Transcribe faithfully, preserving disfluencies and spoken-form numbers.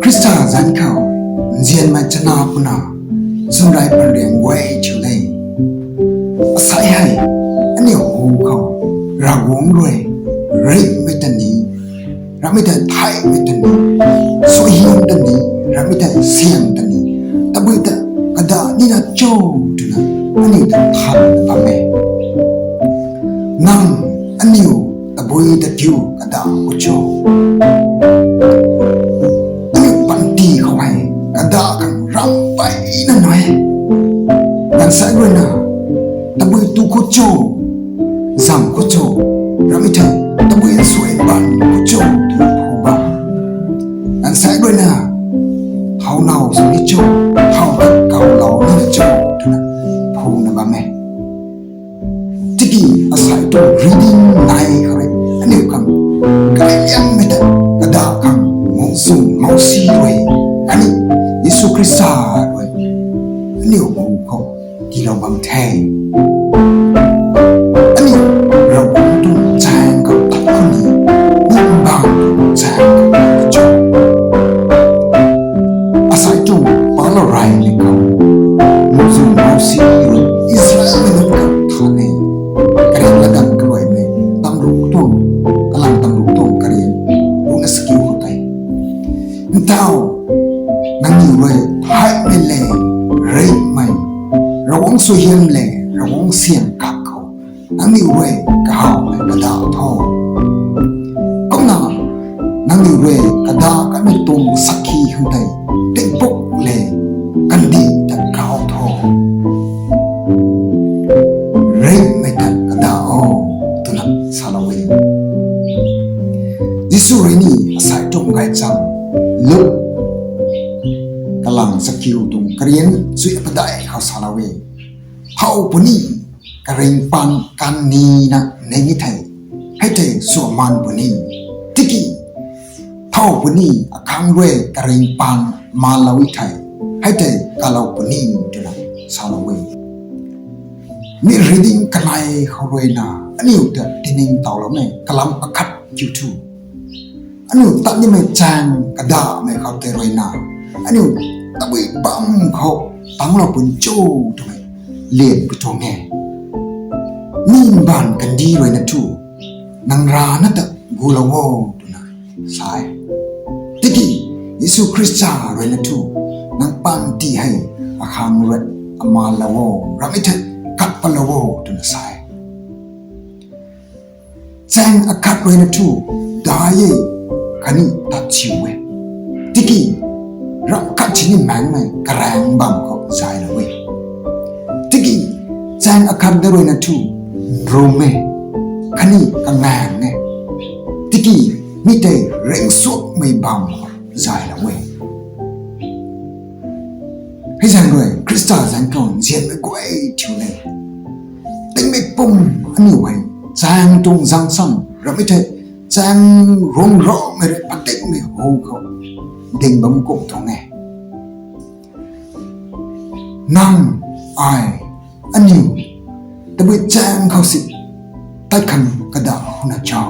Khrista zanc khou nzianmei chana puna zunrai panriang guay thiu le. Asai hei aniu hu khou Ravguangc rui ringhmei ta ni, ramei ta theihmei ta ni, suaihiam ta ni, ramei ta siam ta ni, tabui ta kada nina cho twna aniu ta than bam e. Nang, aniu tabui ta kiu kada khou cho? Aniu panty khou hei kada khang ram peyna nai. Ganvsaekc ruina tabui tu khou cho, zam khou cho, ramei thei tabui suai ban khou cho twna phu bam. Ganvsaekc ruina thau now zam ni cho, thau ta kaulou ni cho twna phuna bam e. Tiki asai tuang reading nai khou rui aniu khang kailiangmei ta kada khang Mungzung Mousi rui khatni Jisu Khrista rui aniu hu khou tiilou bam the. Aniu Ravguangc tuang chaeng khou tat khou ni, mi mbaanv tuang chaeng khou tat cho? Asai tuang palou reymei khou Mungzung Mousi rui Israelmei nunc khang than e. Kariak latdanv kaluaimei tamruk tuang, kalam tamruk tuang kariak ruhna sakiu khou tei, Ntau, nangniw rui theihmei le ringhmei, Ravguangc suaihiam le Ravguangc siam kak khou nangniw rui kahawmei kada tho. Kumna nangniw rui kada kanmei tuang sakhi khang tei tingpuk le kandih ta kau tho. Ringhmei ta kada o, twna salou e. Jisu rui ni asai tuang gaychamv Luk kalam sakiu tuang kariak chuy apadai khou salou e. Thow puni karingpaan kan nina ning e thei, hei tei sw maan puni. Tiki thow puni akhang rui karingpaan maanlou e thei, hei tei kalou puni, twna salou e. Mi reading kanei khou ruina aniu ta tiningtowloumei kalam akhat kiu thu, aniu tat nimei chaeng kadamei khou tei ruina aniu tabui bam khou tanglou puni cho twmei lian pu tuang e. Mi mbaanv kandih ruina thu, nang rana ta gulou o, twna sa e. Tiki Jisu Khrista ruina thu, nang panty hei akhang rui amaanlou o, ramei thei kat patlou o, twna sa e. Chaeng akhat ruina thu, dai e khatni tat siu e. Tiki ram khat sini maengmei karaeng bam khou zaylou e. Tiki chaeng akhat da ruina thu, nrum e khatni kangaeng e. Tiki mi tei ringcsuangmei bam khou zaylou e. Hei zaeng rui Khrista zanc khou nzianmei guay thiu le. Tingmik pum aniu hei chaeng tuang zangsam ramei thei, chaeng ruang ramei rui patikmei hu khou ding bam kum tuang e. Nang, ai, aniu tabui chaeng khou si tat khang kada huna cho?